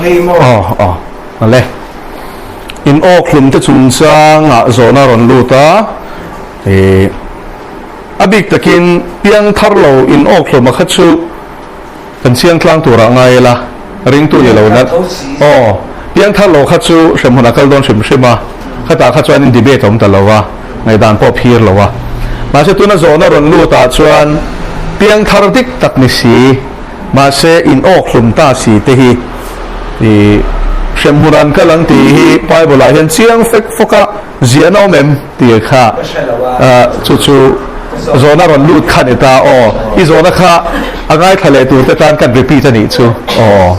Hei maw? Aw aw ale. In awk hlum te chungchangah zawhna a rawn lut a, ih a bik takin piang thar lo in awk hlum a kha chu kan chiang tlang turah ngai ila ringtu ni lo na aw piang thar lo kha chu hremhmun a kal dawn hrim hrim a, khatah kha chuan in debate a awm ta lo a, ngaihdan pawh phir lo a. Mahse tuna zawhna rawn lut ah chuan piang thar dik tak ni si. Mahse, in awk hlum ta si te hi i hremhmun an kal ang tih hi Bible ah hian chiang fek fawk a ziahna awm em tih kha chu chu zawhna rawn lut kha ni ta aw. I zawhna kha a ngaithla leh tur te tan kan repeat a nih chu aw.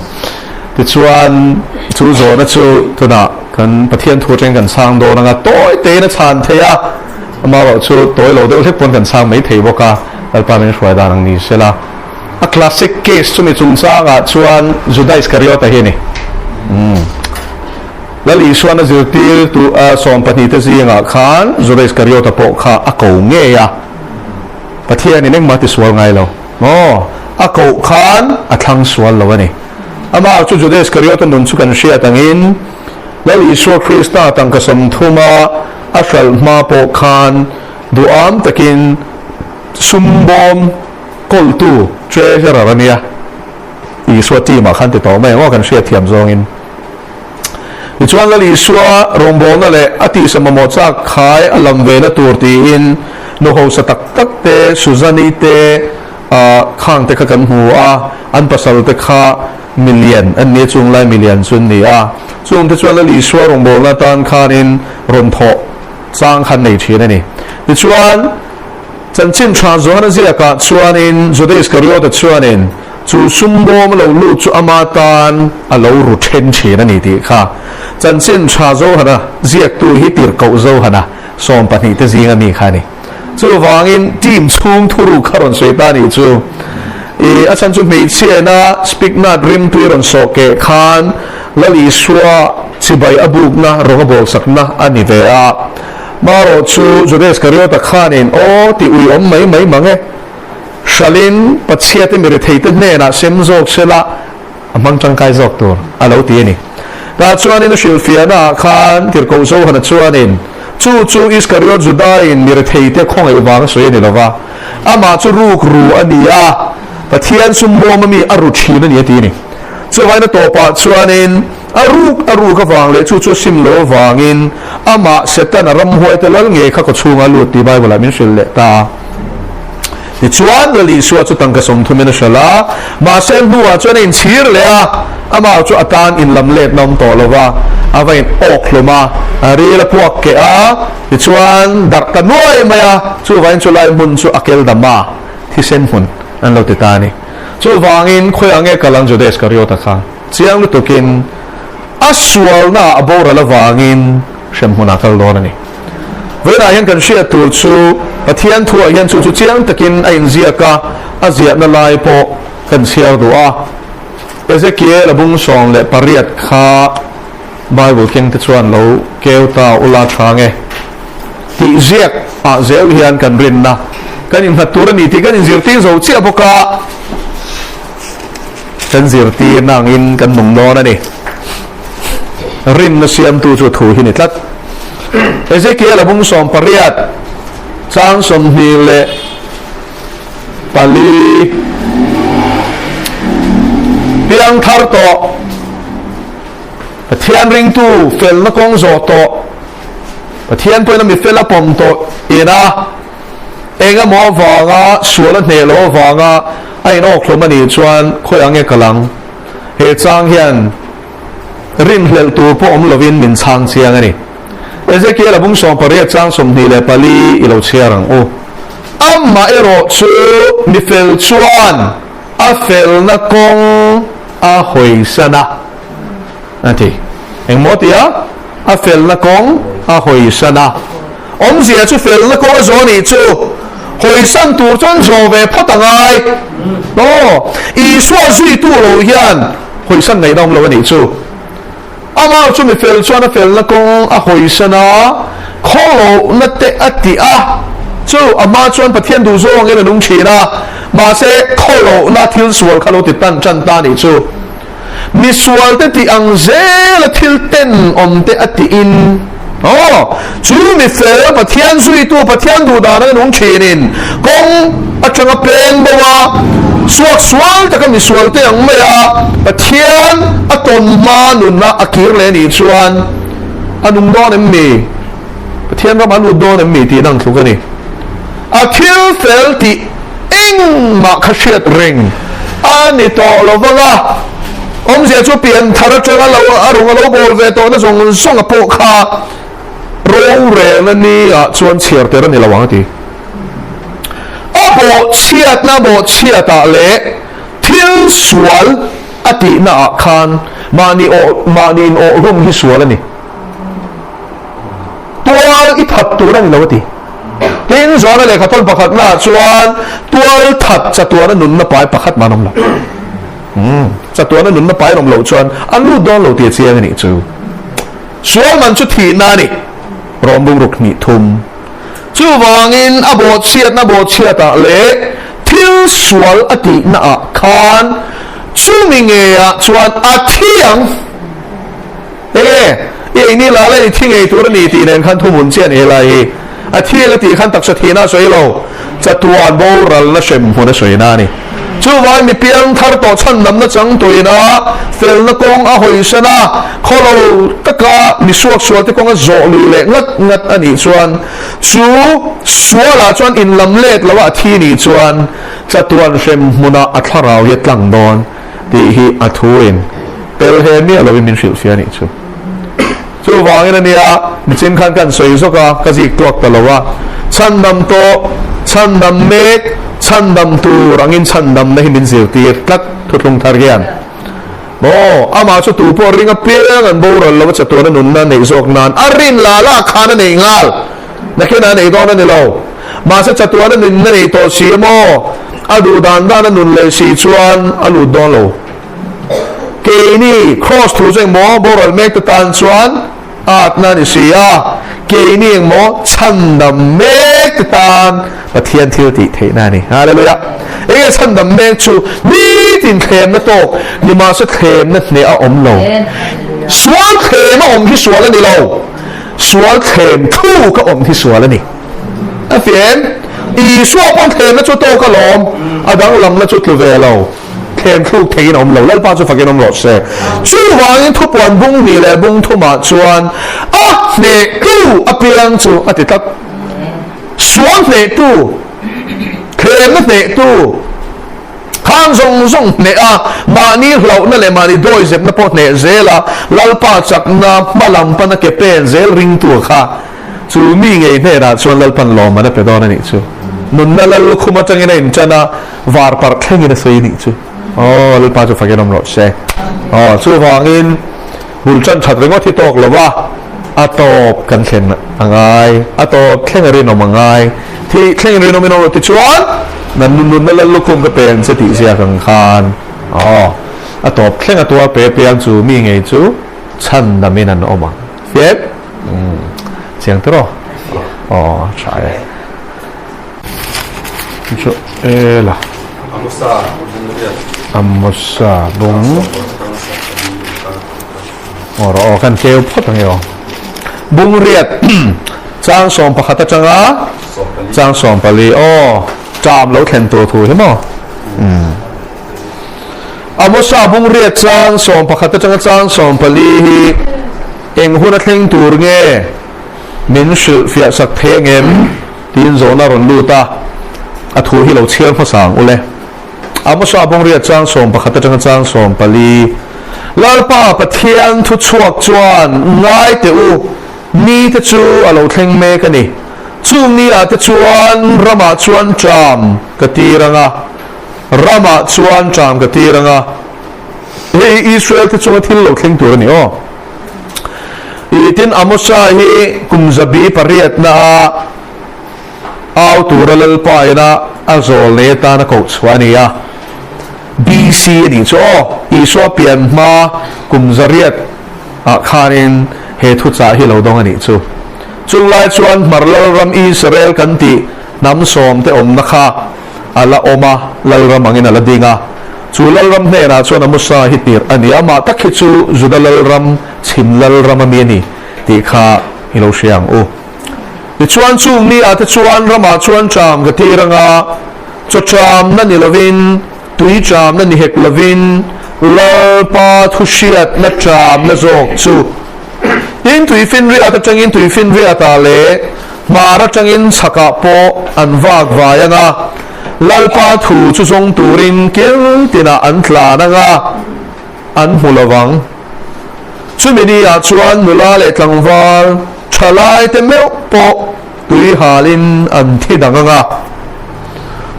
Tichuan chu zawhna chu tunah kan Pathian thu atangin kan chhang dawn anga tawi tein a chhan thei a, amaherawhchu tawi lo deuh hlek pawn kan chhang mai thei bawk a, Lalpa min hruai dan ang ni sela. A classic case chumi chungchangah chuan Juda Iskariota hi a ni. Lal Isuan a zirtir tu 12 te zingah khan Juda Iskariota pawh kha a ko ngei a. Pathianin engmah tisual ngai lo. Aw, a koh khan a thlang sual lo a ni. Amah chu Juda Iskariota nun chu kan hriat angin Lal Isua Krista tangka 30 a a hralh hma pawh khan duham takin sumbawm Kawltu, Treasurer, a nia. Isua team ah khan ti tawh mai ang aw kan hriatthiam zawngin. Tichuan Lal Isua rawngbawlna leh a tihsa mamawh chak khai a lam ve na tur tiin nu hausa tak tak te, Suzanne-i te, khang te kha kan hmu a, an pasal te kha milian an nia, chung lai milian chu an ni a. Chung te chuan Lal Isua rawngbawlna atan khanin rawn thawh chang khan nei thin a ni. Tichuan. Chanchin tha Johana ziakah chuanin Juda Iskariota chuanin chu sumbawm a lo lut chu ama tan a lo ru then thin a ni tih kha Chanchin tha Johana ziaktu hi tirhkoh Johana 12 te zinga mi kha a ni. Chuvangin team chhung thuruk kha rawn sawi ta a nih chu. I a chhan chu hmeichhiana Spignard rimtui rawn sawh keh khan Lal Isua chibai a bukna rawng a bawlsakna a ni ve a. Marawh chu Juda Iskariota khanin, Aw, ti ui awm mai mai mang e. Hralin Pathiate mi retheite hnenah sem zawk sela a hmang tangkai zawk tur, a lo ti a ni. Tah chuanin a hrilhfiahnaah khan Tirhkoh Johana chuanin, Chu chu Iskariot Judain mi retheite khawngaih vang a sawi a ni lo va, amah chu ruk ru a ni a, Pathian sumbawma mi a ru thin a ni, a ti a ni. Chuvangin a tawpah chuanin, A ruk a ruk avang leh chu chu a sim lo avangin amah Setana ramhuaite lal ngei kha kawchhunga a lut tih Bible-ah min hrilh leh ta a. Tichuan, Lal Isua chu tangka 30-in a hralh a, mahse hnuah chuan a inchhir leh a, amah chu a tan inlam letna awm tawh lo va, a va in awk hlum a, a ril a puak keh a, tichuan darh ta nuai mai a, chuvangin chu lai hmun chu a kel dam a, thisen hmun an lo ti ta a ni. Chuvangin khawiah nge kal ang Juda Iskariota kha? Chiang lutukin a sualnaah a boral avangin hremhmunah kal dawn a ni. Vawiinah hian kan hriat tur chu Pathian thuah hian chu chu chiang takin a inziak a, a ziahna lai pawh kan chhiar duh a. Ezekiel a bung 18 kha Bible keng te chuan lo keu ta ula tha nge tih ziak ah zel hian kan rinna kan innghat tur a ni tih kan inzirtir zo chiah bawk a. Kan zirtirna angin kan nung dawn a ni. Rinna siamtu chu thu hi ni tlat. Ezekiel a bung 18, chang 24 piang thar tawh, Pathian ringtu felna kawng zawh tawh, Pathian pawhin a mi fel a pawm tawh ina, Eng emaw avanga sual a hneh loh avanga a inawkhlum a nih chuan khawi ang nge kal ang? He chang hian rinhlelh tur pawh awm lovin min chhang chiang a ni. Ezekiel a bung 18 chang 24 i lo chhiar ang u. Amah erawh chu mi fel chuan a felna kawng a hawisan a, a ti. Engmaw tia? A felna kawng a hawisan a. Awmzia chu felna kawng a zawh nih chu hawisan tur chuan zawh ve phawt a ngai. Aw, Isua zuitu lo hian hawisan ngaihna awm lo a nih chu. Amah chu mi fel chuan a felna kawng a hawisan a, khawlohna te a tih a, chu amah chuan Pathian duh zawngin a nung thin a, mahse khawlohna thil sual kha lo ti tan tan ta nih chu. Misualte tih ang zela thil tenawmte a tiin, aw, chu mi fel Pathian zuitu Pathian duhdan a nung thinin kawng atanga peng bo a, suak sual taka misualte ang maia Pathian a tawn hma nunna a kir leh nih chuan a nung dawn em mi? Pathian ram a lut dawn em mi tih dang thluk a ni. A thil fel tih engmah kha hriat reng a ni tawh lo vang a, awmzia chu pian thar atanga lo a rung a lo bawl ve tawhna zawng zawng a pawh kha rorelna ni ah chuan chhiar ter a ni lo ang a ti. A bawhchhiatna bawhchhiatah leh thil sual a tihna ah khan mahni awh mahni in awh rum hi sual a ni. Tual i that tur a ni lo a ti. Tin, Joana lehkha thawn pakhatnaah chuan tual that chatuana nunna pai pakhat mah an awm lo. Umm, chatuana nunna pai an awm loh chuan an lut dawn lo tih a chiang a nih chu. Sual man chu thihna a ni. Rawm bungruk hnih thum. Chuvangin a bawhchhiatna bawhchhiatah leh thil sual a tihnaah khan chumi ngeiah chuan a thi ang. Enge, i ei ni la la i thi ngei tur a ni tih nen khan thuhmun chiah ni helai hi. A thil a tih khan taksa thihna a sawi lo, chatuan boralna hremhmun a sawina a ni. Chuvangin mi piang thar tawh chhandamna chang tuina felna kawng a hawisan a, khawlo taka mi suaksualte kawng a zawh lui leh ngat ngat a nih chuan chu sualah chuan inlam let loa a thi nih chuan chatuan hremhmunah a thlarau hi a tlang dawn. Tih hi a thu in tel he miah lovin min hrilh fia nih chu. Chuvangin a nia, nichin khan kan sawi zawk a, ka zik tuak ta lo a, chhandam tawh, chhandam mek, chhandam tur angin chhandamna hi min zirtir tlat thuthlung thar hian. Maw, amah chu tu pawh ring apiang an boral lo a chatuana nunna neih zawk nan a rin la la khan a nei nghal. Nakinah a nei dawn a ni lo. Mahse chatuana nunna nei tawh si emaw, a duh dan dan a nun leh si chuan a lut dawn lo. Keini Kraws thu chu engmaw boral mek te tan chuan a atna a ni si a, keini engmaw chhandam mek te tan Pathian thil tih theihna a ni. Hallelujah! Enge chhandam mek chu nitin thlemna tawk ni mahse thlemna hneh a awm lo. Sual thlem a awm hi sual a ni lo. Sual thlem thluk a awm hi sual a ni. A fiah em? Isua pawn thlemna chu tawk alawm, a danglamna chu tlu ve lo. Thlem thluk theiin a awm lo. Lalpa chu fakin awm rawh se. Chuvangin thupuan bung hnih leh bung thumah chuan a hnehtu apiang chu a ti tlat. Sual hnehtu, thlemna hnehtu. Khang zawng zawng hneh a, mahni hlauhna leh mahni dawizepna pawh hneh zel a, Lalpa chakna hma lam pana ke pen zel ringtu kha chu mi ngei hnenah chuan Lalpan lawmman a pe dawn a nih chu. Nunna Lallukhum atangin a inṭan a, var parh thlengin a sawi a nih chu. Aw, Lalpa chu fakin awm rawh se. Aw, chuvangin bul ṭan ṭhat ringawt hi tawk lo va, a tawp kan thlen a ngai, a tawp thleng a rinawm a ngai. Thih thleng rinawm in awm rawh tichuan na nunna lal lukhum ka pe ang che tih ziak ang khan aw a tawp thleng a tuar pe piang chu mi ngei chu chhan dam in an awm ang fiat umm chiang te rawh aw tha e chu e la Amosa bung aw rawh aw kan keu phawt ang e aw Bungriat chang 11 atanga chang 14 aw ṭam lo thlen tur thu hi maw umm Amosa Bungriat chang 11 atanga chang 14 hi eng hun a thleng tur nge min hrilh fiah sak thei angem tiin zawhna a rawn lut a a thu hi lo chhiar hmasa ang ule. Amosa Bawngriat chang 11 atanga chang 14, Lalpa Pathian thu chhuak chuan ngai teh u, ni te chu a lo thleng mek a ni. Chung ni ah te chuan ramah chuan ṭam ka tir ang a, ramah chuan ṭam ka tir ang a. Hei Israel te chunga thil lo thleng tur a ni aw. Ih tin Amosa hi kum zabi pariatna ah Au tura Lalpa ina a zawl nei atan a koh chhuah a ni a. BC a nih chu aw, Isua pian hma kum zariat ah khanin he thuchah hi lo dawng a nih chu. Chung lai chuan Hmar Lalram Israel kan tih hnam sawm te awmna kha a la awm a, Lalram angin a la ding a. Chu lalram hnenah chuan Amosa hi tirh a ni. Amah tak hi chu Juda lalram, chhim lalram a mi a ni tih kha i lo hria ang u. Tichuan chung ni ah te chuan ramah chuan ṭam ka tir anga, chaw ṭamna ni lovin, tui ṭamna ni hek lovin, Lalpa thuhriatna ṭamna zawk chu. Tin, tuifinriat aṭangin tuifinriatah leh hmar aṭangin chhakah pawh an vak vai anga, Lalpa thu chu zawng turin kil tinah an tlan anga, an hmu lo vang. Chumi ni ah chuan nula leh tlangval thalai te meuh pawh tui halin an thi dang ang a.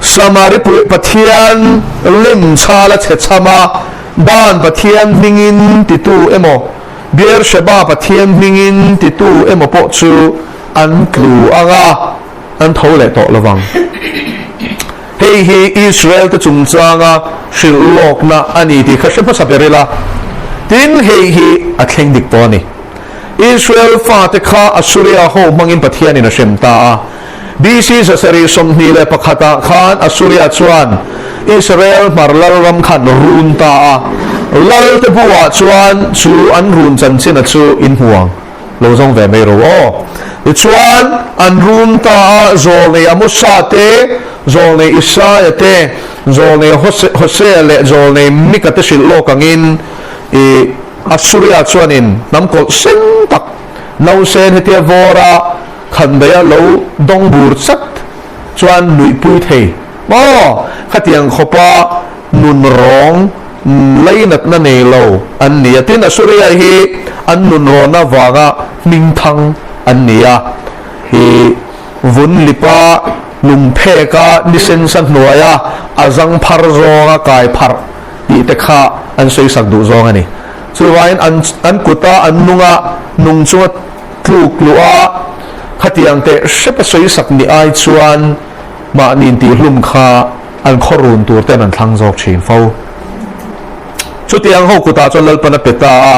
Samari Pathian lim chhal a chhe chham a, Dan Pathian hmingin titu emaw, Beersheba Pathian hmingin titu emaw pawh chu an tlu ang a, an tho leh tawh lo vang. Hei hi Israel-te chungchanga hrilh lawkna a ni tih kha hre hmasa ber ila, tin hei hi a thleng dik tawh a ni. Israel fate kha Assuria ho hmangin Pathianin a hrem ta a. BC 721 ah khan Assuria chuan Israel hmar lalram khan run ta a. Lalte buah chuan chu an run chanchina chu in hmu ang. Lo zawng ve mai ro aw. Tichuan, an rum ta a, Zawlnei Amosa te, Zawlnei Isaia te, Zawlnei Hosea leh Zawlnei Mika te hrilh lawk angin i Assuria chuanin hnam kawlh sen tak nausen hetia vawra khandaia lo dawng bur chat chuan nuihpui thei maw? Khatiang khawpa nun rawng Lainatna nei lo an ni a, tin Assuria hi an nunrawn avanga hmingthang an ni a, i vun lipa lungpheka nisensa hnuaia a zang phar zawnga kai pharh tih te kha an sawisak duh zawng a ni. Chuvangin an an kuta an nunga nung chunga tluk luh a, khatiang teh hrepa sawisak ni ai chuan mahni intihhlum kha An khaw run tur ten an thlang zawk thin fo. Chutiang ho kutah chuan Lalpan a pe ta a.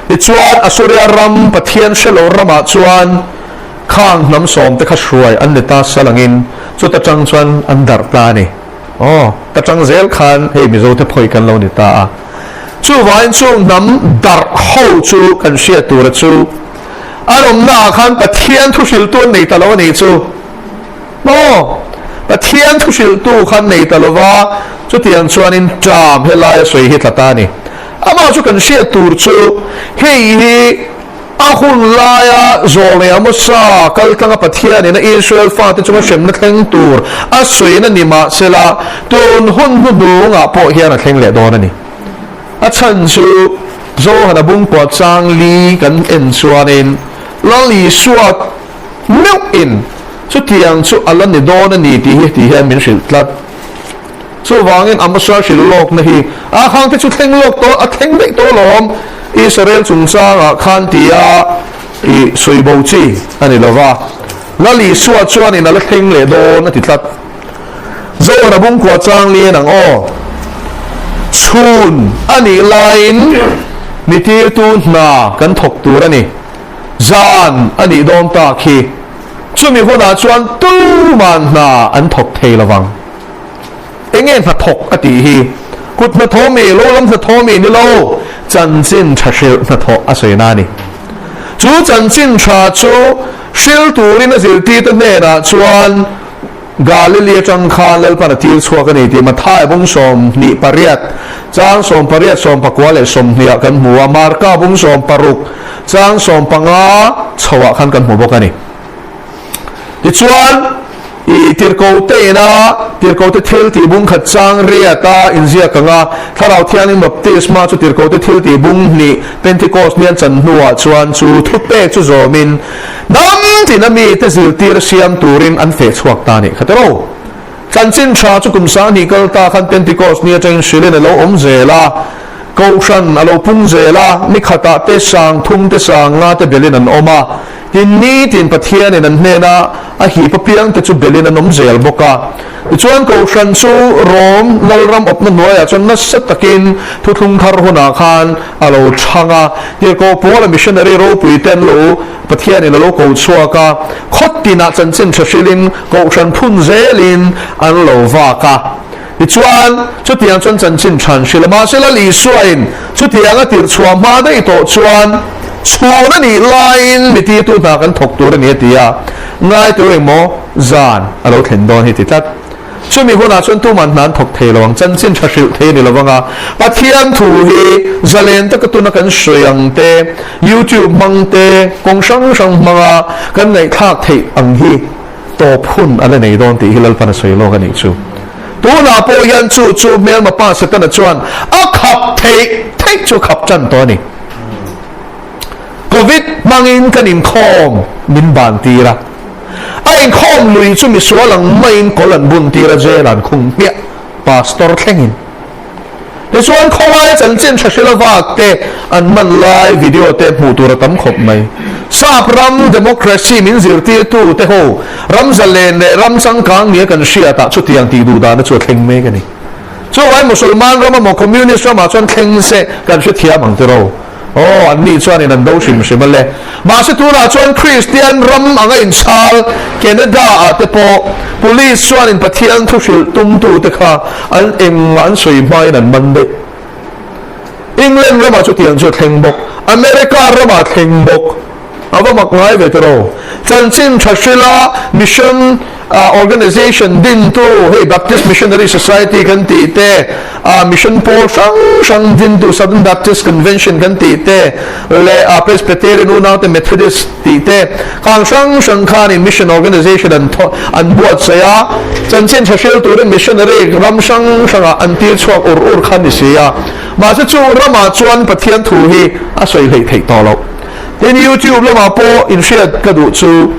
Tichuan, Assuria ram Pathian hre lo ramah chuan khang hnam sawmte kha hruai an ni ta salangin chuta tang chuan an darh ta a ni. Aw, ta tang zel khan hei Mizote phawi kan lo ni ta a. Chuvangin chung hnam darh ho chu kan hriat tura chu an awmnaah khan Pathian thuhriltu an nei ta lo a nih chu. Maw? Pathian thu hrilhtu khan nei ta lova, chutiang chuanin ṭam helai a sawi hi tla ta a ni. Amah chu kan hriat tur chu hei hi a hun laia zawlnei Amosa kal tlanga Pathianin a Israel fate chunga hremna thleng tur a sawiin a ni mahsela tun hun hnuhnungah pawh hian a thleng leh dawn a ni. A chhan chu Johana bungkua chang li kan en chuanin Lal Isua Meuhin chutiang chu a la ni dawn a ni tih hi tih hian min hrilh tlat. Chuvangin Amosa hrilh lawkna hi a khangte chu thleng lawk tawh a thleng daih tawh alawm Israel chungchangah khan tia i sawi bo chi a ni lova, Lal Isua chuanin a la thleng leh dawn a ti tlat. Zohana bungkua chang lian ang aw. Chhun a nih laiin mi tirtu hna kan thawk tur a ni. Zan a nih dawn tak hi chumi hunah chuan tuman hna an thawk thei lo vang. Enge hnathawk a tih hi? Kut hnathawh mi, lo lam hnathawh mi ni lo, chanchin tha hrilh hnathawh a sawina a ni. Chu chanchin tha chu hril turin a zirtirte hnenah chuan Galili atang khan Lalpan a tir chhuak a ni tih Mathai bung 28, chang 18, 19 leh 20 ah kan hmu a, Marka bung 16, chang 15 chhoah khan kan hmu bawk a ni. Tichuan, i tirhkohte ina tirhkohte thil tih bung khat chang riata inziak ang a, Thlarau Thianghlim baptisma chu tirhkohte thil tih bung hnih Pentecost ni an chan hnuah chuan chu thupek chu zawmin, Dam tina mite zirtir siam turin an feh chhuak ta nih kha tiraw? Chanchin tha chu kum 2000 kal ta khan Pentecost ni atangin hrilhin a lo awm zel a, Kohhran a lo pung zel a, ni khatah te 3000 te 5000 te belin an awm a, tin nitin Pathianin an hnena a hip apiang te chu belin an awm zel bawk a. Tichuan Kohhran chu Rom Lalram awpna hnuaiah chuan nasa takin thuthlung thar hunah khan a lo chhang a, Tirhkoh Paula missionary ropui te an lo Pathianin a lo ko chhuak a, khaw tinah chanchin tha hrilhin Kohhran phun zelin an lo vak a. Tichuan, chutiang chuan chanchin than hrilh a, mahse Lal Isuain chutiang a tirh chhuah hma daih tawh chuan chhun a nih laiin mi tirtu hna kan thawk tur a ni a ti a, ngai tur engmaw zan a lo thlen dawn hi ti tlat. Chumi hunah chuan tuman hna an thawk thei lo ang, chanchin tha hrilh thei a ni lo vang a, Pathian thu hi zalen taka tuna kan sawi ang te, YouTube hmang te, kawng hrang hrang hmanga kan ngaihthlak theih ang hi tawp hun a la nei dawn tih hi Lalpan a sawi lawk a nih chu. Tunah pawh hian chu chu hmelma pa Setana chuan a khap theih theih chu khap tan tawh a ni. Covid hmangin kan inkhawm min ban tir a. A inkhawm lui chu misual ang maiin kawl an bun tir a, jail an khung hmiah, pastor thlengin. Tichuan khawlaia chanchin tha hrila vak te an hman lai video te hmuh tur a tam khawp mai. Sap ram democracy min zirtirtu te ho ram zalen leh ram changkang nia kan hriatah chutiang tih duh dahna chu a thleng mek a ni. Chuvai Musulman ram emaw Communist ramah chuan thleng se kan hrethiam ang tiraw. Aw, an nih chuanin an do hrim hrim a le. Mahse tunah chuan Kristian ram anga inchhal Canada-ah te pawh Police chuanin Pathian thu hrilh tumtute kha an engmah an sawi hmain an man daih. England ramah chutiang chu a thleng bawk. America ramah a thleng bawk. A va mak ngai ve tiraw? Chanchin tha hrila Mission Organization dintu hei Baptist Missionary Society kan tih te, Mission pawl hrang hrang dintu Southern Baptist Convention kan tih te leh Presbyterian unaute Methodist tih te khang hrang hrang khanin Mission Organization an an buatsaih a, chanchin tha hril turin missionary ram hrang hrangah an tir chhuak ur ur kha ni si a. Mahse chu ramah chuan Pathian thu hi a sawi hleih theih tawh loh. Tin, YouTube lamah pawh inhriat ka duh chu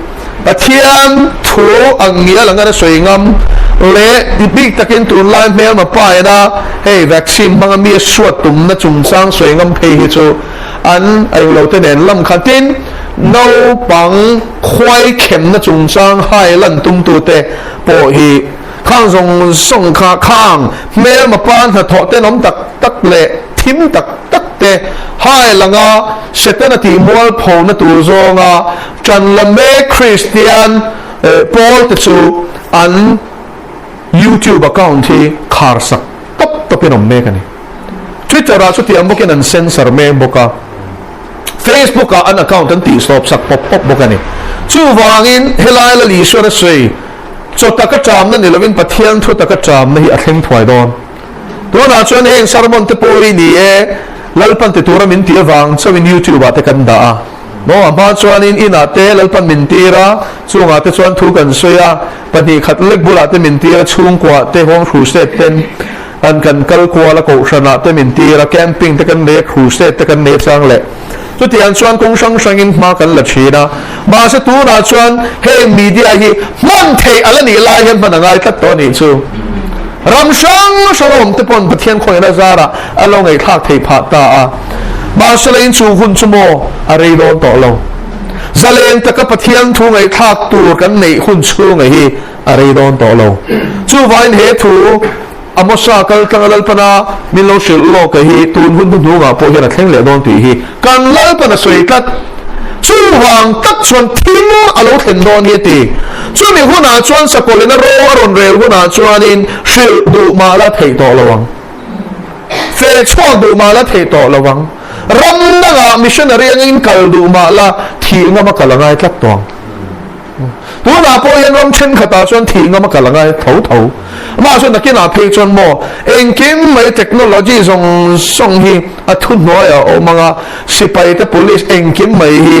Pathian thu ang ngial anga na sawi ngam leh ti bik takin tunlai hmelma paina hei vaccine hmanga mi a suat tumna chungchang sawi ngam phei hi chu an englo te nen lam khan tin naupang khuai khemna chungchang hai lan tumtute pawh hi khang zawng zawng kha khang hmelma pa hnathawh tenawm tak tak leh thim tak tak te hai langa Setana tih mualphona tur zawnga ṭan la mek Kristian pawl te chu an YouTube account hi khar sak tawp tawpin awm mek a ni. Twitter ah chutiang bawkin an censor mek bawk a, Facebook ah an account an tihsawp sak pawp pawp bawk a ni. Chuvangin helai Lal Isuan a sawi, chaw taka ṭamna ni lovin Pathian thu taka ṭamna hi a thleng thuai dawn. Tunah chuan heng sermon te pawh hi ni e, Lalpan ti tura min tih avang chauhin YouTube ah te kan dah a. Maw a hma chuanin inah te Lalpan min tir a, chungah te chuan thu kan sawi a, pahnih khat lek bulah te min tir a, chhungkuah te home crusade ten an kan kal kual a, kohhranah te min tir a, camping te kan nei a, crusade te kan nei chang leh chutiang chuan kawng hrang hrangin hma kan la thin a. Mahse tunah chuan heng media hi hman theih a la nih lai hian hman a ngai tlat tawh a nih chu. Ram hrang hrang a awm te pawn Pathian khawngaihna zarah a lo ngaihthlak theih phah ta a. Mahse la inchung hun chu maw a rei dawn tawh lo. Zalen taka Pathian thu ngaihthlak tur kan neih hun chhunga hi a rei dawn tawh lo. Chuvangin he thu Amosa kal tlanga Lalpana min lo hrilh lawk a hi tun hun hnuhnungah pawh hian a thleng leh dawn tih hi kan Lalpan a sawi tlat. Chuvang tak chuan thil a lo thlen dawn hi a ti. Chumi hunah chuan Sakawlina ro a rawn rel hunah chuanin hrilh duh mah la theih tawh lo ang. Feh chhuak duh mah la theih tawh lo ang. Ram dangah missionary angin kal duh mah la thih ngam a kal a ngai tlat tawh ang. Tunah pawh hian ram thenkhatah chuan thih ngam a kal a ngai tho tho. Amah chuan nakinah phei chuan maw engkim mai technology zawng zawng hi a thuhnuaiah a awm ang a, sipai te police engkim mai hi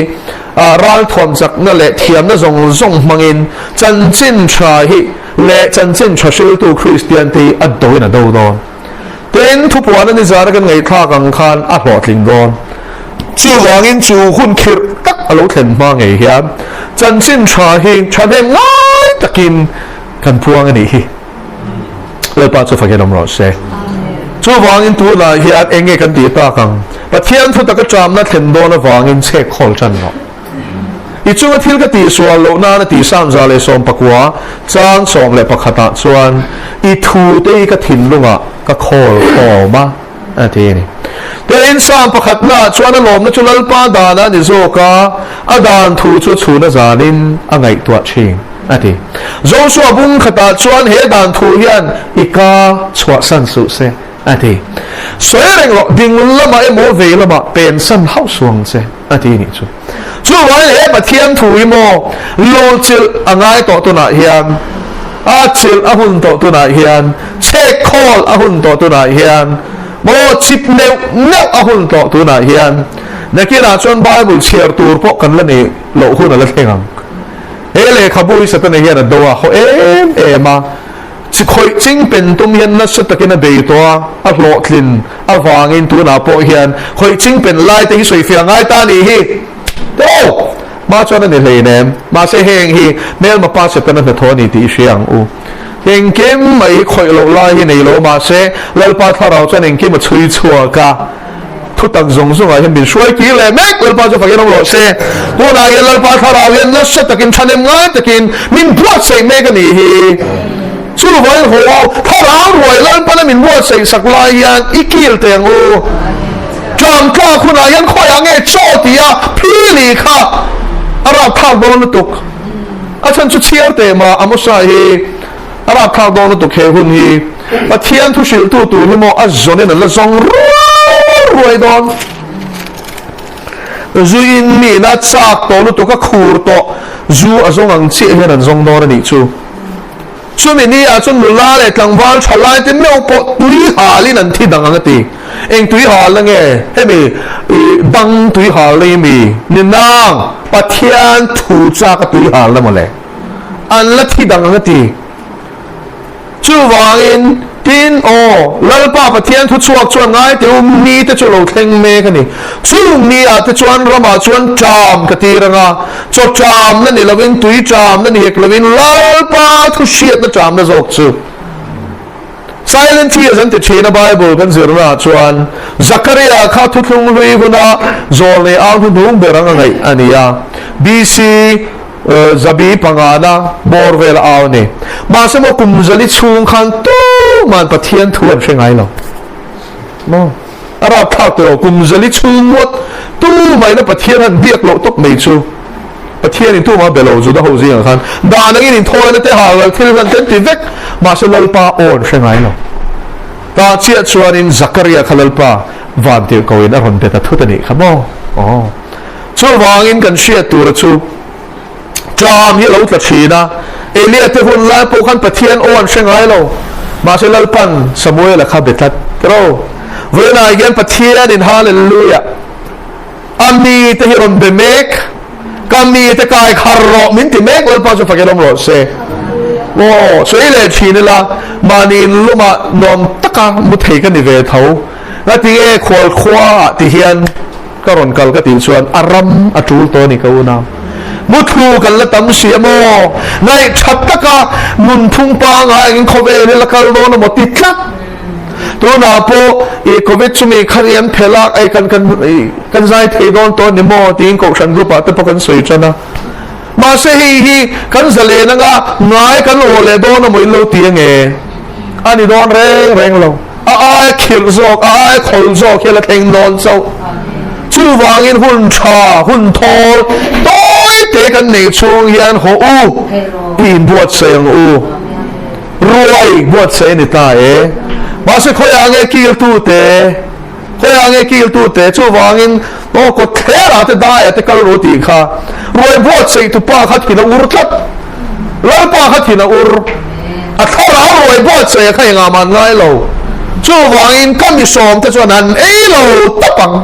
ralthuam chakna leh thiamna zawng zawng hmangin chanchin tha hi leh chanchin tha hriltu Kristian te hi a doin a do dawn. Tin, thupuana nizana kan ngaihthlak ang khan a hlawhtling dawn. Chuvangin chu hun khirh tak a lo thlen hma ngei hian chanchin tha hi thahnem ngai takin kan puang a nih hi. Lalpa chu fakin awm rawh se. Chuvangin tunah hian eng nge kan tih tak ang? Pathian thu taka ṭamna thlen dawn avangin chhek khawl ṭan rawh. I chunga thil ka tihsual loh nana tih 119 chang 11 ah chuan i thute hi ka thinlungah ka khawl khawm a, a ti a ni. Tin, Psalm pakhatnaah chuan a lawmna chu Lalpa dana a ni zawk a, a dan thu chu chhuna zanin a ngaihtuah thin. a ti. Josua bung khatah chuan he dan thu hian i ka chhuahsan suh se, a ti. Sawi reng rawh, ding lamah emaw vei lamah pensan hauh suh ang che, a ti nih chu. Chuvangin he Pathian thu hi maw luhchilh a ngai tawh tunah hian, a chilh a hun tawh tunah hian, chhek khawl a hun tawh tunah hian, maw chip neuh neuh a hun tawh tunah hian, nakinah chuan Bible chhiar tur pawh kan la neih loh hun a la thleng ang. He lehkhabu hi Satana hian a do a haw em em a. Chi khawih ching pen tum hian nasa takin a bei tawh a, a hlawhtlin avangin tunah pawh hian khawih ching pen lai te hi sawifiah ngai ta nih hi. Aw! Hma chuan a ni hleinem. Mahse heng hi hmelma pa Setana hnathawh a ni tih i hria ang u. Engkim mai hi khawih loh lai hi nei lo mahse Lalpa thlarau chuan engkim a chhui chhuak a. Thutak zawng zawngah hian min hruai kir leh mek, Lalpa chu fakin awm rawh se. Tunah hian Lalpa thlarau hian nasa takin thanem ngai takin min buatsaih mek a nih hi. Chuvangin haw thlarau ruai Lalpana min buatsaih sak lai hian i kil teh ang u. Tlam tlak hunah hian khawiah nge chaw tia phili kha a rapthlak dawn lutuk. A chhan chu chhiar teh mah Amosa hi. A rapthlak dawn lutuk he hun hi. Pathian thu hrilhtu tur hi maw a zawnin an la zawng ruai ruai dawn. Zuin miin a chak tawh lutuk a khur tawh zu a zawng ang chiah hian an zawng dawn a nih chu. Chumi ni ah chuan nula leh tlangval tha lai te meuh pawh tui halin an thi dang ang a ti. Eng tui halna nge hemi bang tui halna hi mi ni nang Pathian thu chak a tui halna mawle. An la thi dang ang a ti. Chuvangin, tin, aw, Lalpa Pathian thuchhuak chuan ngai teh u, mite chu lo thleng mek a ni. Chung mi-ah te chuan ramah chuan ṭam ka tir ang a, chaw ṭamna ni lovin, tui ṭamna ni hek lovin, Lalpa thuhriatna ṭamna zawk chu. Silent Tears an ti thin a Bible kan zirnaah chuan Zakaria kha thuthlung hlui huna zawlnei au hnuhnung ber anga ngaih a ni a. BC. Zabi pangana bawr vel a au a ni. Mahse maw kum zali chhung khan tuman Pathian thu an hre ngai lo. Maw? A rapthlak tawh lo, kum zali chhung ngawt tumaina Pathian han biak loh tawp mai chu. Pathianin tuma be lo Juda ho zingah khan dan angin inthawina te hal thil hlan te an ti vek, mahse Lalpa aw an hre ngai lo. Tah chiah chuanin Zakaria kha Lalpa vantirhkohin a rawn be ta thut a nih kha maw? Aw. Chuvangin kan hriat tura chu ṭam hi a lo tla ṭhin a, Elia te hun lai pawh khan Pathian aw an hre ngai lo. Mahse Lalpan Samuela kha be tlat ro. Vawiinah hian Pathianin Hallelujah! A mite hi rawn be mek, ka mite kai khar rawh min ti mek Lalpa chu fakin awm rawh se. Aw, sawi leh ṭhin ila, mahni inlumah nuam taka mu thei ka ni ve tho. Ngatinge khual khuaah ti hian Ka rawn kal ka tih chuan a ram a tul tawh a ni ka unau. Muthlu kan la tam si a maw? Ngaihthat taka nunphung pangai angin khawvel hi la kal dawn a maw ti tlat. Tunah pawh i Covid chumi kha hi an phelh a, ei kan kan kan zai thei dawn tawh a ni maw tiin kohhran group ah te pawh kan sawi tan a. Mahse hei hi kan zalen anga ngai kan awh leh dawn a maw in lo ti ange? A ni dawn reng reng lo. A ai khirh zawk, a ai khawl zawk hian a thleng dawn chauh. Chuvangin hun tha, hun thawl tawi te kan neih chhung hian haw u, i inbuatsaih ang u. Ruai buatsaih a ni ta e. Mahse khawiah nge kiltute, khawiah nge kiltute, chuvangin aw kawtthlerah te daiah te kal ru tih kha ruai buatsaih tupa kha thin a ur tlat. Lalpa kha thin a ur. A thlarau ruai buatsaih a kha engah mah an ngai lo. Chuvangin ka mi sawmte chuan an ei lo tawp ang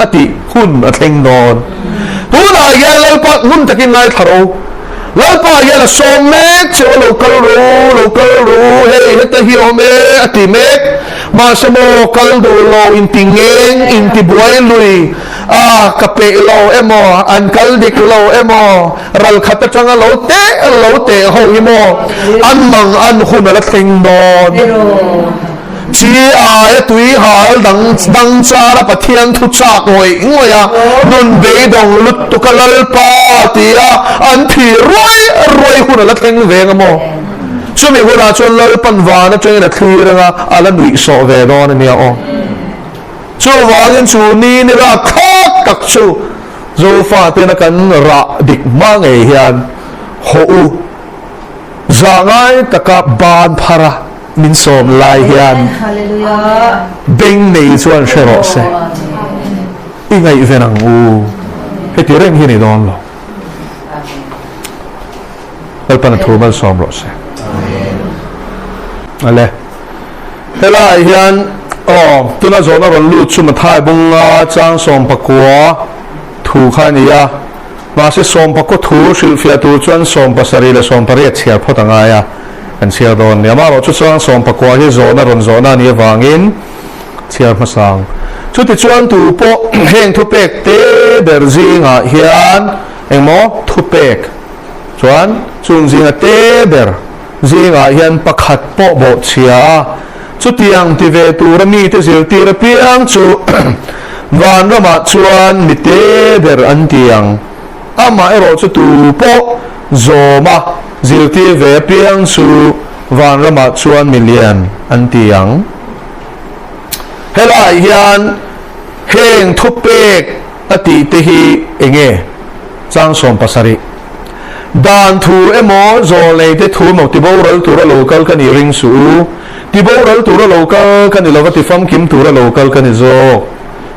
a tih hun a thleng dawn. Tunah hian Lalpa ngun takin ngaithla ro. Lalpa hian a sawm mek che u, lo kal ru, lo kal ru, hei heta hi awm e a ti mek. Mahse maw kal duh lo inti ngeng, inti buai lui a, ka peih lo emaw, an kal dik lo emaw, Ral khat atanga lo teh lo teh ho hi maw an mang an hun a la thleng dawn. Chi aia tui hal dang dang chara Pathian thu chak ngawih ngawih a, nun beidawng lutuk a Lalpa tia an thih ruai ruai hun a la thleng ve ang maw? Chumi hunah chuan Lalpan van atangin a thlir anga a la nuihsawh ve dawn a nia aw. Chuvangin chu ni ni rapthlak tak chu Zofa tena kan rah dik hma ngei hian haw u. Zah ngai taka ban phar a min sawm lai hian beng nei chuan hre rawh se. I ngaihven ang u. Heti reng hi a ni dawn lo. Lalpan a thu malsawm rawh se. Ale. Helaiah hian aw tuna zawhna rawn lut chu Mathai bunga chang sawmpakua thu kha a ni a. Mahse sawmpakua thu hrilhfiah tur chuan 70 leh 18 chhiar phawt a ngai a, kan chhiar dawn nia. Amaherawh chu chuan sawmpakua hi zawhna rawn zawhna a nih avangin chhiar hmasa ang. Chutichuan tu pawh heng thupek te ber zingah hian engmaw thupek chuan chung zinga te ber Zingah hian pakhat pawh bawhchhia a, chutiang ti ve tura mite zirtir apiang chu vanramah chuan mi te ber an ti ang. Amah erawh chu tu pawh zawma zirtir ve apiang chu vanramah chuan mi lian an ti ang. Helaiah hian heng thupek a tih te hi eng nge? Chang 70. Dan thu emaw zawlei te thu emaw tiboral tura lo kal ka nih ring suh u. Tiboral tura lo kal ka ni lova tifamkim tura lo kal ka ni zawk.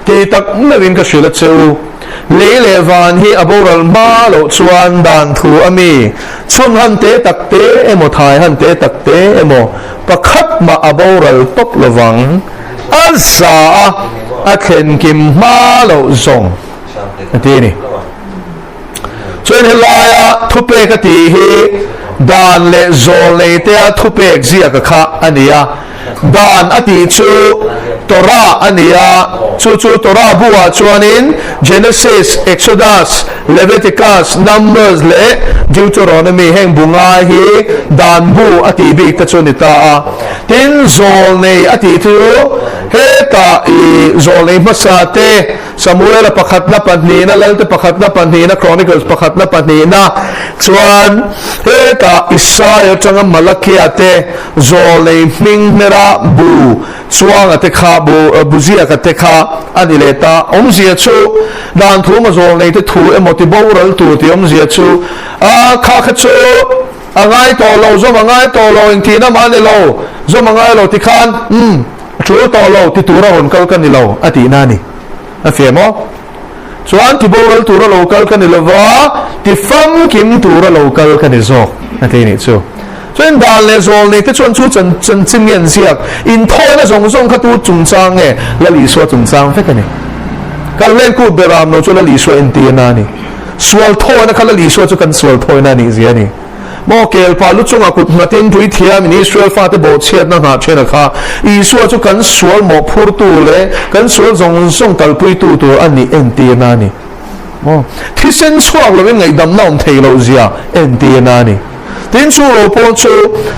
Ti tak meuhin ka hrilh a che u. Lei leh van hi a boral hma loh chuan dan thu a mi chhun han te tak te emaw thai han te tak te emaw pakhat mah a boral tawp lovang. A za a a thlenkim hma loh zawng a ti a ni. Chuan helaia thupek a tih hi dan leh zawlneitea thupek ziaka kha a ni a. Dan a tih chu Torah a ni a, chu chu Torah buah chuanin Genesis, Exodus, Leviticus, Numbers leh Deuteronomy heng bu ngai hi dan bu a tih bik te chu a ni ta a. Tin, zawlnei a tih chu hetah i zawlnei hmasa te, Samuela pakhatna pahnihna, Lalte pakhatna pahnihna, Chronicles pakhatna pahnihna chuan hetah Isaia atanga Malakia te zawlei hming hmera bu chuanga te kha bu bu ziaka te kha a ni leh ta. Awmzia chu dan thu emaw zawlnei te thu emaw ti boral tur tih awmzia chu a kha kha chu a ngai tawh lo, zawm a ngai tawh lo, engtihna mah a ni lo, zawm a ngai lo tikhan umm. A tul tawh lo ti tura rawn kal ka ni lo a tihna a ni. A fiah maw? Chuan ti boral tura lo kal ka ni lo va, ti famkim tura lo kal ka ni zawk a ti nih chu. Chuan dan leh zawl nei te chuan chu chanchin nge an ziak? Inthawina zawng zawng kha tu chungchang nge? Lal Isua chungchang vek a ni. Kan lenkut beram lo chu Lal Isua entirna a ni. Sual thawina kha Lal Isua chu kan sual thawina a nih zia a ni. Maw kelpa lu chungah kut nghatin puithiam in Israel fate bawhchhiatna nghah then a kha. Isua chu kan sual mawhphurtu leh kan sual zawng zawng kalpuitu tur a nih entirna a ni. Maw thisen chhuak lovin ngaihdamna awm thei loh zia entirna a ni. Tin chu ro pawh chu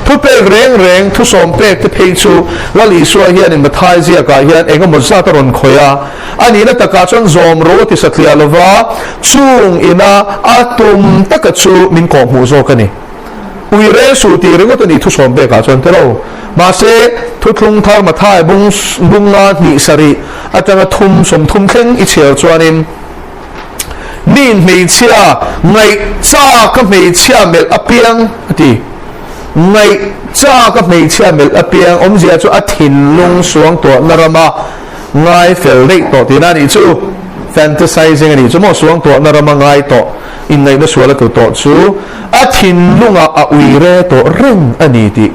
thupek reng reng thusawm pek te phei chu Lal Isua hianin Mathai ziakah hian engemaw zat a rawn khawih a. A nihna takah chuan zawm ro a ti satliah lova, chung ina a tum taka chu min kawhhmuh zawk a ni. Ui rel suh tih ringawt a nih thusawm pekah chuan te lo. Mahse, thuthlung thar Mathai bung bunga hnih sarih atanga thum 30 thleng i chhiar chuanin, Miin hmeichhia ngaih chak a hmeichhia melh apiang a ti. Ngaih chak a hmeichhia melh apiang awmzia chu a thinlung suangtuahna rama Ngai fel daih tawh tihna a nih chu. Fantasizing a nih chu maw? Suangtuahna rama ngai tawh, inngaihna sual a tu tawh chu a thinlungah a ui re tawh reng a ni tih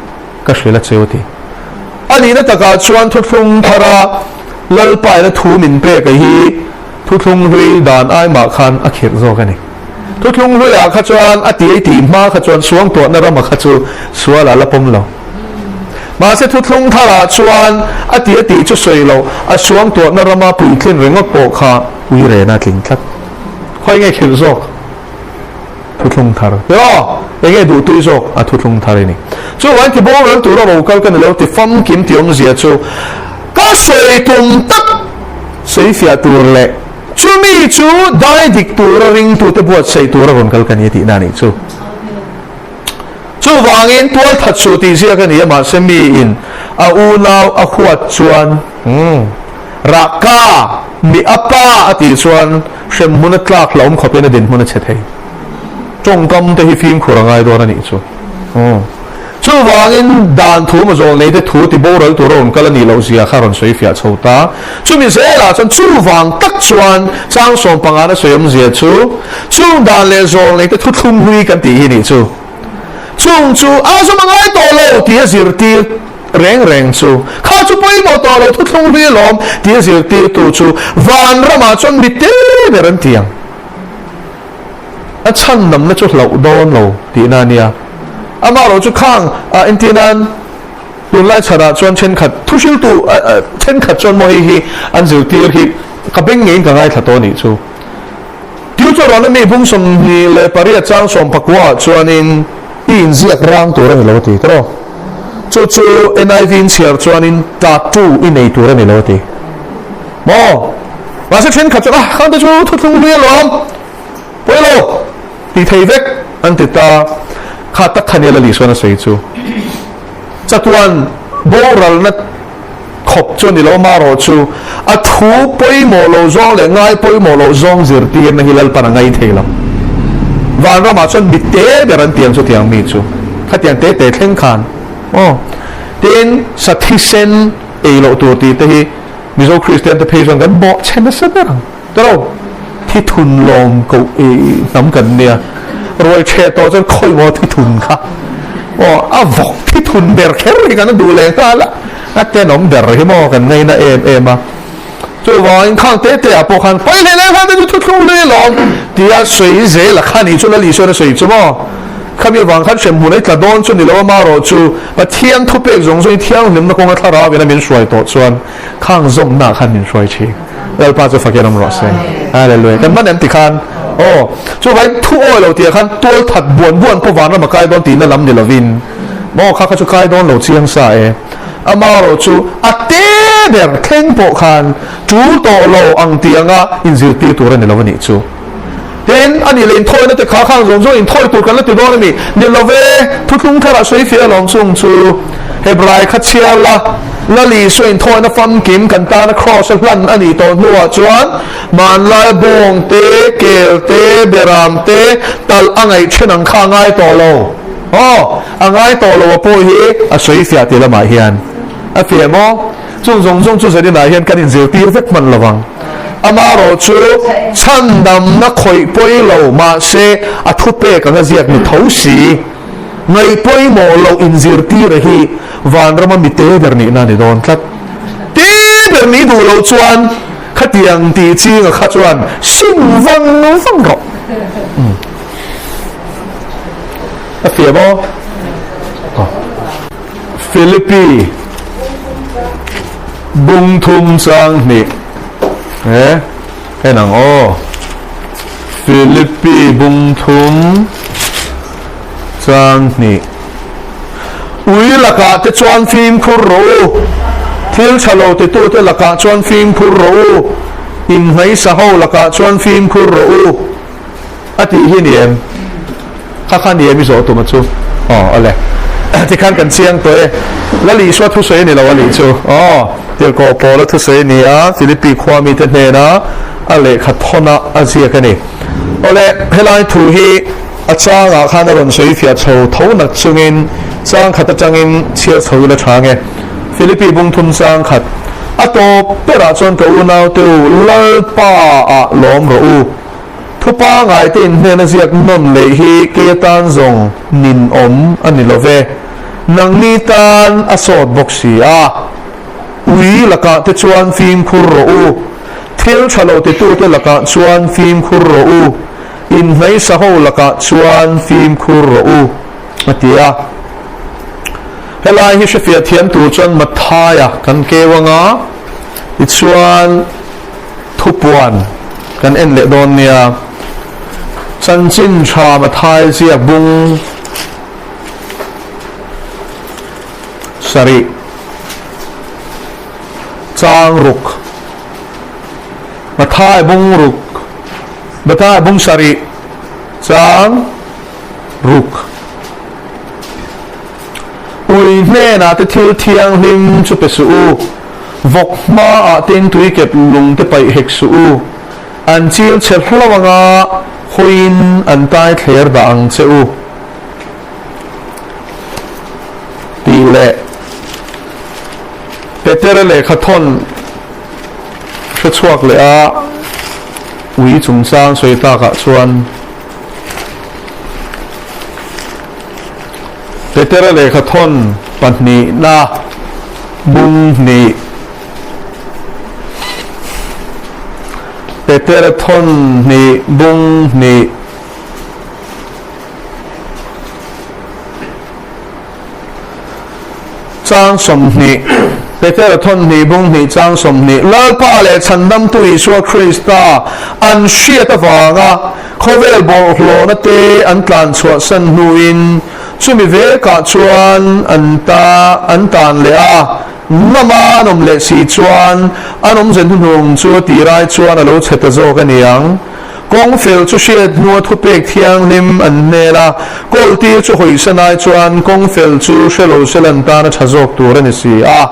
ka hrilh a cheu ti. A nihna takah chuan thuthlung thara Lalpaina thu min pek a hi thuthlung hlui dan ai mah khan a khirh zawk a ni. Thuthlung hluiah kha chuan a ti ei tih hma kha chuan suangtuahna rama kha chu sual a la pawm lo. Mahse thuthlung tharah chuan a ti a tih chu sawi lo, a suangtuahna rama puitlin ringawt pawh kha ui rena a tling tlat. Khawi nge khirh zawk? Thuthlung thar. Tiraw? Eng nge duhtui zawk? A thuthlung thar i ni. Chuvangin ti boral tura ro kal ka ni lo, ti famkim ti awmzia chu ka sawi tum tak sawifiah tur leh chumi chu dai dik tura ringtute buatsaih tura rawn kal ka ni a tihna a nih chu. Chuvangin tualthat suh tih ziak a ni a, mahse miin a unau a huat chuan, Umm, Raka, mi a pa a tih chuan hremhmun a tlak hlauhawm khawpin a dinhmun a chhe thei. Tawngkam te hi fimkhur a ngai dawn a nih chu. Umm. Chuvangin dan thu maw zawl neite thu ti boral tur a rawn kal a nih loh zia kha a rawn sawi fiah chho ta. Chumi zelah chuan chuvang tak chuan chang sawmpangana sawi awmzia chu chung dan leh zawl neite thu thlum hlui kan tih hi nih chu. Chung chu a zawm a ngai tawh lo tih a zirtir reng reng chu kha chu pawimawh tawh lo thuthlung hlui alawm tih a zirtirtu chu vanramah chuan mi te ber an ti ang. A chhandamna chu hlauh dawn lo tihna a nia. Amaherawh chu khang ah entir nan tunlai chhanah chuan thenkhat thuhriltu thenkhat chuan maw hei hi an zirtir hi ka beng ngeiin ka ngaithla tawh a nih chu. Deuteronomy mi bung 28 chang sawmpakua ah chuanin i inziak rang tur a ni lo a ti tawh. Chu chu NIV in chhiar chuanin tattoo i nei tur a ni lo a ti. Maw? Mahse thenkhat chuan ah khangte chu thuthlung hlui alawm pawi lo ti thei vek an ti ta. Kha tak kha nia Lali chuan a sawi chu. Chatuan boralna khawp chu a ni lo, amaherawh chu a thu pawimawh lo zawng leh ngai pawimawh loh zawng zirtirna hi Lalpan a ngai thei lo. Vanramah chuan mi te ber an tiang chutiang mi chu khatiang te te thleng khan aw. Tin, sa thisen ei loh tur tih te hi Mizo Kristian te phei chuan kan bawhchhe nasa ber ang. Tawh thithun lawm koh i hnam kan nia. Ruai chhe tawh chuan khawi maw thithun kha. Aw a vawk thithun ber kher hi kan duh leh nghal a. A tenawm ber hi maw kan ngaina em em a. Chuvangin khang te te ah pawh khan pawi hlei leh khan te chu thuthlung hlui alawm tia sawi zel a kha nih chu Lal Isuan a sawi chu maw. Khami avang khan hremhmun ei tla dawn chu ni lo amaherawh chu Pathian thupek zawng zawng i thianghlimna kawnga thlarau in a min hruai tawh chuan Khang zawmna khan min hruai thin. Lalpa chu fakin awm rawh se. Hallelujah. Kan hman em ti khan aw chuvangin thu awi lo tih khan tual that buan buan pawh vanram a kai dawn tihna lam ni lovin maw kha kha chu kai dawn lo chiang sa e. Amaherawh chu a te ber thleng pawh khan tul tawh lo ang tih anga inzirtir tur a ni lo a nih chu. Tin, a nih leh inthawina te kha khang zawng zawng inthawi tur kan la ti dawn a ni. Ni lo ve, thuthlung tharah sawi fiah alawm chung chu. Hebrai kha chhiar la, Lali saw inthawina famkim kan tana kraws a hlan a nih tawh hnuah chuan hmanlai bawng te, kel te, beram te talh a ngaih then ang kha a ngai tawh lo. Aw, a ngai tawh lo a pawh hi a sawi fiah tih lamah hian a fiah maw? Chung zawng zawng chu zaninah hian kan inzirtir vek hman lo vang. Amaherawh chu chhandamna khawih pawi lo mahse a thupek anga ziak ni tho si. Ngaih pawimawh loh inzirtira hi vanrama mi te ber nihna a ni dawn tlat. Te ber nih duh loh chuan khatiang tih chinga kha chuan sim vang vang rawh. A fiah maw? Philippi bung thum chang hnih he en ang aw Philippi bung thum chang hnih ui lakah te chuan fimkhur rawh u thil tha lo titute lakah chuan fimkhur rawh u inhnaisa ho lakah chuan fimkhur rawh u. A tih hi ni em? Kha kha ni em i zawh tum a chu? Aw awle. Tikhan kan chiang tawh e. Lal Isua thusawi a ni lo a nih chu. Aw, Tirhkoh Paula thusawi a ni a, Philippi khua mite hnena a lehkha thawn a a ziak a ni. Awle, helai thu hi a changah khan a rawn sawi fiah chho tho nak chungin chang khat atangin chhiar chho ila tha nge. Philippi bung thum chang khat a tawp berah chuan ka unaute u Lalpa ah lawm rawh u. Thu pangai te inhnena ziak nawn leh hi kei atan zawng ninawm a ni lo ve. Nangni tan a sawt bawk si a. Ui lakah te chuan fimkhur rawh u. Thil tha lo titute lakah chuan fimkhur rawh u. Inhnaisa ho lakah chuan fimkhur rawh u, a ti a. Helai hi hrefiah thiam tur chuan Matthaia kan keu anga tichuan, Thupuan kan en leh dawn nia. Chanchin tha Mathai ziak bung sarih chang ruk Mathai bung ruk Mathai bung sarih chang ruk Ui hnenah te thil thianghlim chu pe suh u. Vawk hmaah tin tui kep lung te paih hek suh u. An chil chhe hlo anga hawiin an tai thler dah ang che u. leh Petera lehkha thawn hre chhuak leh a, ui chungchang sawi takah chuan Petera lehkha thawn pahnihna bung hnih Petera thawn hnih bung hnih. Chang 20, Petera thawn hnih bung hnih chang 20, Lalpa leh Chhandamtu Isua Krista an hriat avanga khawvel bawlhhlawhna te an tlan chhuahsan hnuin chumi vekah chuan an ta an tan leh a, ngama an awm leh si chuan an awmze hnuhnung chu a tih rai chuan a lo chhe ta zawk a ni ang. Kawng fel chu hriat hnua thupek thianghlim an hmel a, kawltir chu hawisan ai chuan kawng fel chu hre lo se lan tan a tha zawk tur a ni si a.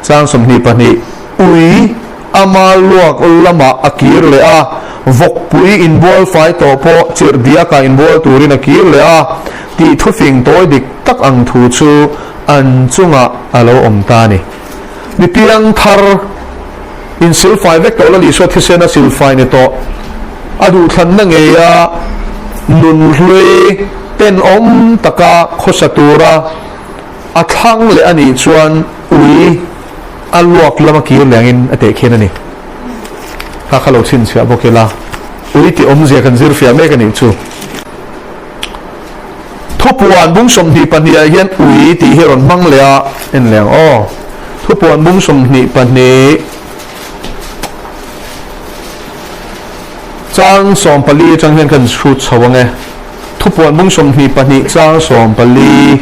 Chang 22, Ui ama luak lamah a kir leh a, vawkpui inbual fai tawh pawh chirh diakah inbual turin a kir leh a tih thufing tawi dik tak ang thu chu an chungah a lo awm ta a ni. Mi piang thar. Insilfai vek tawh la Isua thisen a silfai ni tawh. A duhthlanna ngeia nunhlui tenawm taka khawsa tura a thlang leh a nih chuan ui a luak lama kir leh angin a teh khian a ni. Kha kha lo chhinchhiah bawk ila ui tih awmzia kan zir fiah mek a nih chu. Thupuan bung 22 ah hian ui tih hi a rawn hmang leh a, en leh ang aw. Thupuan bung 22 chang 14 atang hian kan chhut chho ang e. Thupuan bung 22 chang 14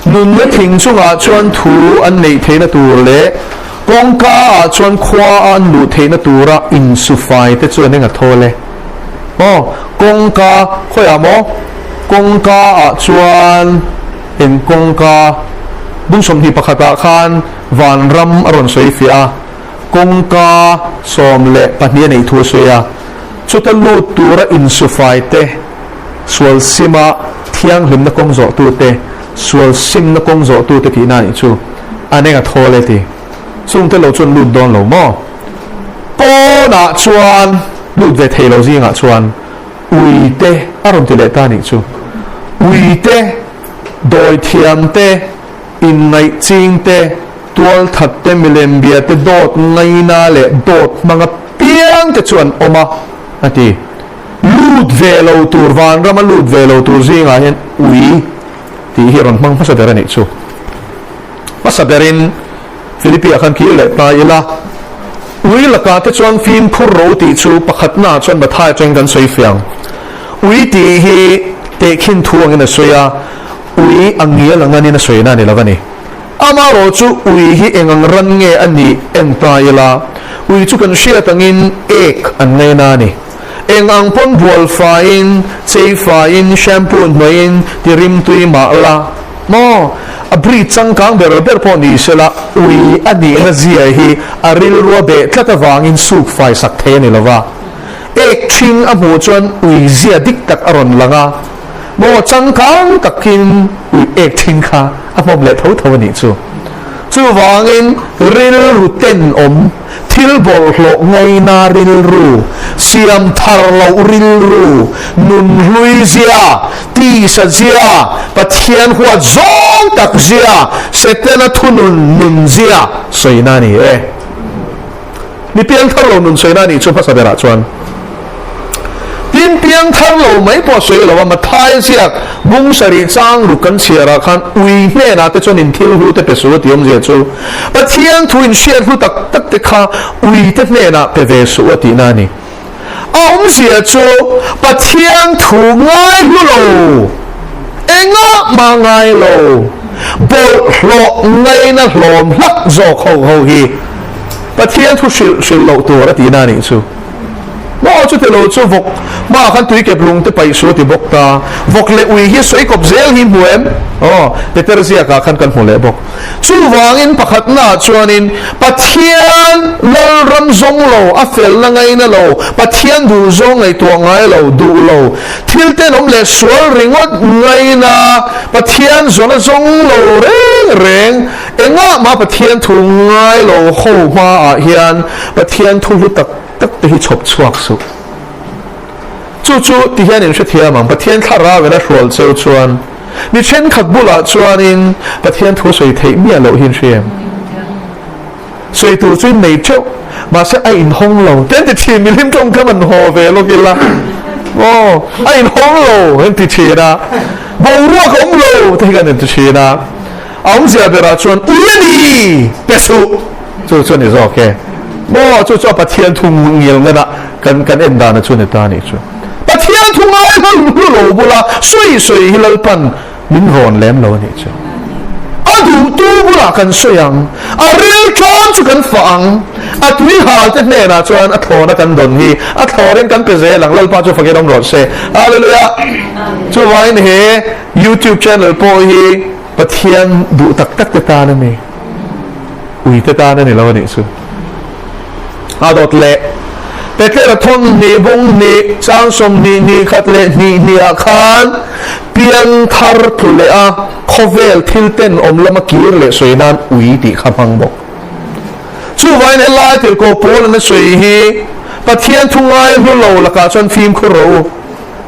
Nunna thing chungah chuan thu an neih theihna tur leh kawngka ah chuan khua a an luh theihna tura insufai te chu an eng a thawl e. Aw, kawngka, khawiah maw? Kawngka ah chuan eng kawngka? Bung 21 ah khan vanram a rawn sawi fiah a, kawngka 12 a neih thu a sawi a, chuta lut tura insufai te, sual sima thianghlimna kawng zawh tu te, sual simna kawng zawh tu te tihna a nih chu, an eng a thawl e ti. Chungte lo chuan lut dawn lo maw? Pawnah chuan lut ve thei lo zingah chuan ui te a rawn ti leh ta nih chu. Ui te, dawithiam te, inngaih ching te, tualthat te, milem bia te, dawt ngaina leh dawt hmanga piang te chu an awm a, a ti. Lut ve lo tur, vanrama lut ve lo tur zingah hian ui tih hi a rawn hmang hmasa ber a nih chu. Hmasa berin Philippi ah khan kir leh ta ila, ui lakah te chuan fimkhur ro tih chu pakhatnaah chuan Mathai atangin kan sawi fiang. Ui tih hi tehkhin thu angin a sawi a, ui a ngial ang anin a sawina a ni lo a ni. Amaherawh chu ui hi eng ang ran nge a nih en ta ila, ui chu kan hriat angin ek an ngaina a ni. Eng ang pawn bual faiin, chei faiin, shampoo hnuaiin ti rimtui mah la maw? A breed changkang ber ber pawh ni sela, ui a nihna zia hi a rilrua beh tlat avangin suk fai sak thei a ni lo va. Ek ṭhing a hmuh chuan ui zia dik tak a rawn lang a, maw changkang takin ui ek ṭhing kha a hmawm leh tho tho a nih chu. Chuvangin rilru tenawm. Thil bawlhhlawh ngaina rilru, siam thar loh rilru, nunhlui zia, tisa zia, Pathian huat zawng tak zia, Setana thunun nun zia sawina a ni e. Mi piangthar lo nun sawina a nih chu hmasa berah chuan. Tin, piangthar lo mai pawh sawi lo a, Mathai ziak bung sarih chang ruk kan chhiarah khan ui hnenah te chuan in thil hlu te pe suh a tih awmzia chu Pathian thu in hriat hlu tak tak te kha ui te hnenah pe ve suh a tihna a ni. A awmzia chu Pathian thu ngai hlu lo, engah mah ngai lo, bawlhhlawh ngaina hlawm hlak zawk ho ho hi Pathian thu hrilh hrilh loh tur a tihna a nih chu. Maw? Maw chuti lo chu vawk hmaah khan tui kep lung te paih suh a ti bawk ta. Vawk leh ui hi sawi kawp zel hi hmu em? Aw, Peter ziakah khan kan hmu leh bawk. Chuvangin pakhatnaah chuanin Pathian Lalram zawng lo, a felna ngaina lo, Pathian duh zawng ngaihtuah ngai lo, duh lo, thil tenawm leh sual ringawt ngaina, Pathian zawna zawng lo reng reng, engah mah Pathian thu ngai lo ho hmaah hian Pathian thu hlu tak tak te hi chhawp chhuak suh. Chu chu ti hian in hrethiam ang, Pathian thlarau in a hrual cheu chuan mi thenkhat bulah chuanin Pathian thu sawi theih miah loh hi in hria em? Sawi tur chu in nei teuh, mahse a inhawng lo. Te an ti thin, milim tawngkam an haw ve lawk ila aw, a inhawng lo an ti thin a, boruak a awm lo te hi kan inti thin a, a awmzia berah chuan ui a ni pe suh chu chu a ni zawk e. Maw chu chu a Pathian thu ngil ngan a kan kan en dan a chu ni ta a nih chu. Pathian thu ngai hlu hlu lo bula sawi sawi hi Lalpan min rawn lem lo a nih chu. A duhtu bulah kan sawi ang, a ril ṭawn chu kan fah ang, a tui hal te hnenah chuan a thlawna kan dawn hi a thlawrin kan pe zel ang, Lalpa chu fakin awm rawh se. Hallelujah! Chuvangin he YouTube channel pawh hi Pathian duh tak tak te tan a ni, ui te tan a ni lo a nih chu. A dawt leh Petera thawn hnih bung hnih chang 20 hnih khat leh hnih hnih ah khan piang thar tlu leh a khawvel thil ten awm lama kir leh sawi nan ui tih kha hmang bawk. Chuvangin helai tirhkoh pawl an a sawi hi Pathian thu ngai hlu lo lakah chuan fimkhur rawh u.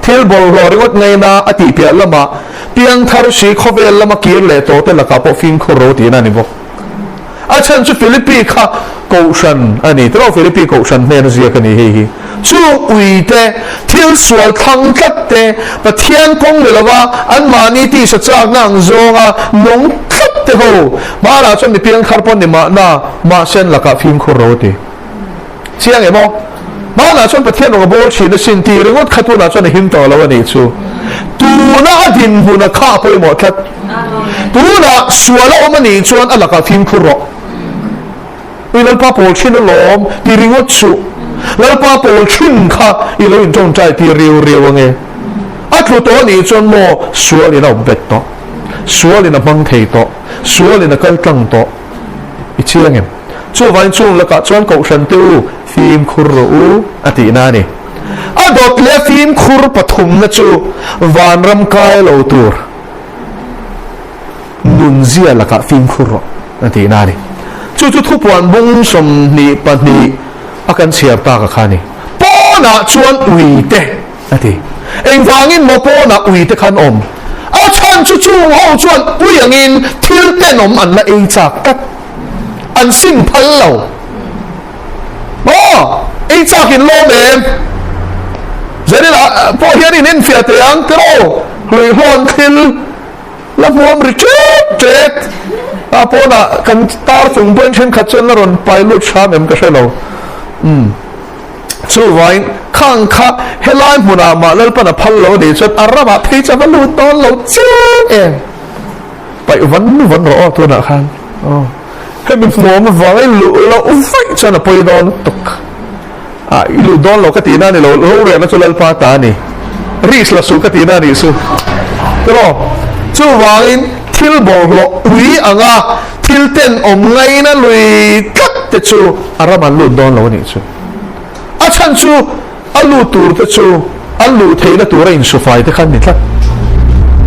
Thil bawlhhlawh ringawt ngaina a tih piah lamah piang thar si khawvel lama kir leh tawh te lakah pawh fimkhur rawh u tihna a ni bawk. A chhan chu Philippi kha Kohhran a ni. Tiraw Philippi Kohhran hnena ziak a ni hei hi. Chu ui te, thil sual thlang tlat te, Pathian kawng ni lova anmahni tisa chakna ang zawnga nung tlat te ho hmanah chuan mi piangthar pawh ni mahna mahse an lakah fimkhur ro a ti. Chiang em aw? Hmanah chuan Pathian rawng a bawl thin asin tih ringawt kha tunah chuan a him tawh lo a nih chu. Tuna a dinhmun a kha a pawimawh tlat. Tunah sual a awm a nih chuan a lakah fimkhur rawh. Ui Lalpa pawl thin alawm ti ringawt suh. Lalpa pawl thin kha i lo inṭawngṭai tir riau riau ange. A tlu tawh a nih chuan maw sualin a awp bet tawh. Sualin a hmang thei tawh. Sualin a kal tlang tawh. I chiang em? Chuvangin chung lakah chuan Kohhran te u fimkhur rawh u a tihna a ni. A dawt leh a fimkhur pathumna chu vanram kai lo tur nunzia lakah fimkhur rawh a tihna a ni. Chu chu thupuan bung 22 a kan chhiar tak a kha a ni. Pawnah chuan uite a ti. Engvangin maw pawnah uite khan awm? A chhan chu chung ho chuan ui angin thil tenawm an la ei chak tlat. An sim phal lo. Maw? Ei chak in lawm em? Zanina pawh hian in enfiah teh ang tiraw? Hluihlawn thil la hmuam ri ṭet ṭet. A pawnah kan tar chung pawhin thenkhat chuan la rawn pai lut hram em ka hre lo. Umm. Chuvangin khang kha helai hmunah mah Lalpan a phal lo a nih chuan a ramah phei chu a va lut dawn lo chiang em? Paih van van rawh aw tunah khan aw hemi hmuam avang i luh loh vaih chuan a pawi dawn lutuk a i luh dawn lo ka tihna a ni lo rorelna chu Lalpa ta a ni risk la suh ka tihna a nih chu tiraw chuvangin thil bawlhhlawh ui anga thil tenawm ngaina lui tlat te chu a ram an lut dawn lo a nih chu a chhan chu A lut tur te chu an luh theihna tur a insufai te khan ni tlat.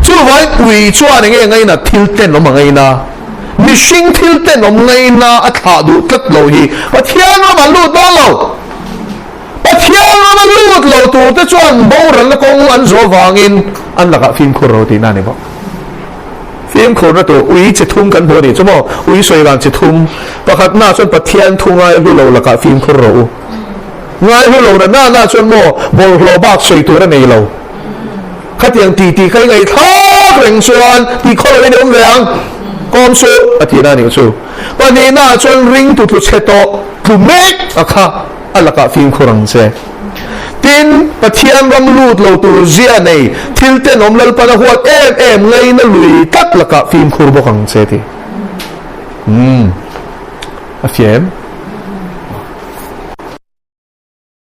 Chuvangin ui chuan enge ngaina thil tenawm a ngaina, mihring thil tenawm ngaina a thlah duh tlat lo hi Pathian ram an lut dawn lo. Pathian ram a lut lo tur te chuan boralna kawng an zawh vangin an lakah fimkhur ro tihna a ni bawk. Fimkhurna tur ui chi thum kan hmu a nih chu maw? Ui sawi dan chi thum. Pakhatna chuan Pathian thu ngai hlu lo lakah fimkhur rawh u. Ngai hlu lo na na na chuan maw bawlhhlawh bak sawi tur a nei lo. Khatiang ti tih kha i ngaihthlak reng chuan tih khaw loin i awm ve ang. Kawm chu a tihna a nih chu. Pahnihna chuan ring tu tlu chhe tawh tlu mek a kha a lakah fimkhur ang che. Tin, Pathian ram lut lo tur zia nei thil tenawm Lalpan a huat em em ngaina lui tlat lakah fimkhur bawk ang che ti. Umm. A fiah em?